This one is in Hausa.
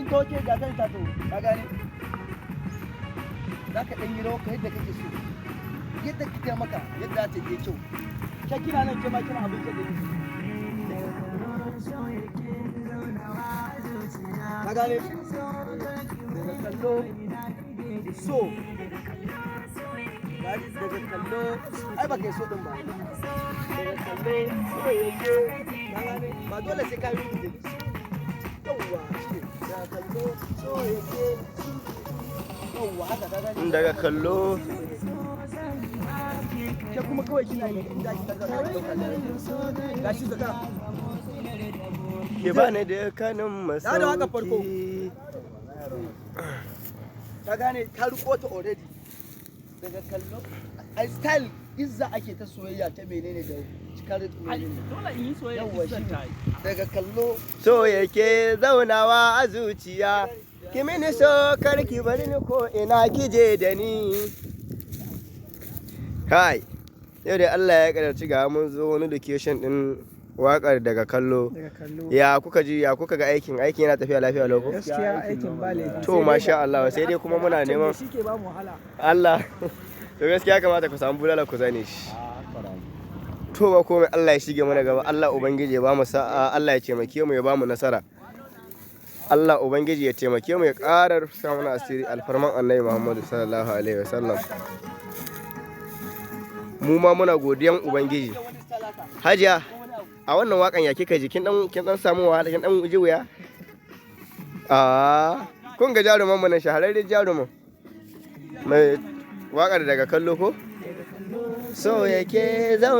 To ke ga kan ta, to ka gane, za ka ɗan yi rawa ka yadda kake so, yadda kake maka, yadda ta yi kyau. Ke kina nan, ke ma kina abin ke da, ka gane, daga kallo so, daga kallo, ai ba kai so din ba, daga kallo so yake, ka gane, ba dole sai ka yi da yawwa shi daga kallo so yake, yawwa haka, ka gane. Daga kallo. Ke kuma kawai kina yi inda ake daga ɗauka gashi zaka. Ki bani dukkanin Da da waƙar farko. masauki. Ka gane, ka riko ta already, daga kallo, ai style izza ake ta soyayya ta menene da cikar menene. Dole in yi soyayya. Yawwa, izzar shi ta yi. Daga kallo. So yake zaunawa a zuciya, ki mini so, kar ki bari ni ko ina ki je da ni. Kai, yau dai Allah ya kadarci ga mun zo wani location din wakar Daga Kallo. Daga Kallo. Ya kuka ji, ya kuka ga aikin? Aikin yana tafiya lafiya loko? Gaskiya aikin ba laifi. To, masha Allah, sai dai kuma muna neman shi ke ba mu wahala. Allah. To, gaskiya kamata ku samu bulala ku zane shi. To, ba komai, Allah ya shige mana gaba, Allah ubangiji ya ba mu sa'a, Allah ya taimake mu, ya ba mu nasara. Allah ubangiji ya taimake mu, ya ƙara rufa mana asiri, alfarman Annabi Muhammadu sallallahu alaihi wasallam. Mu ma muna godiyan ubangiji. Hajiya, a wannan wakan ya kika ji? Kin dan samu wahala, kin dan ji wuya? A kun ga jaruman mu nan, shahararren jaruman mai wakar Daga Kallo, ko so yake zauna.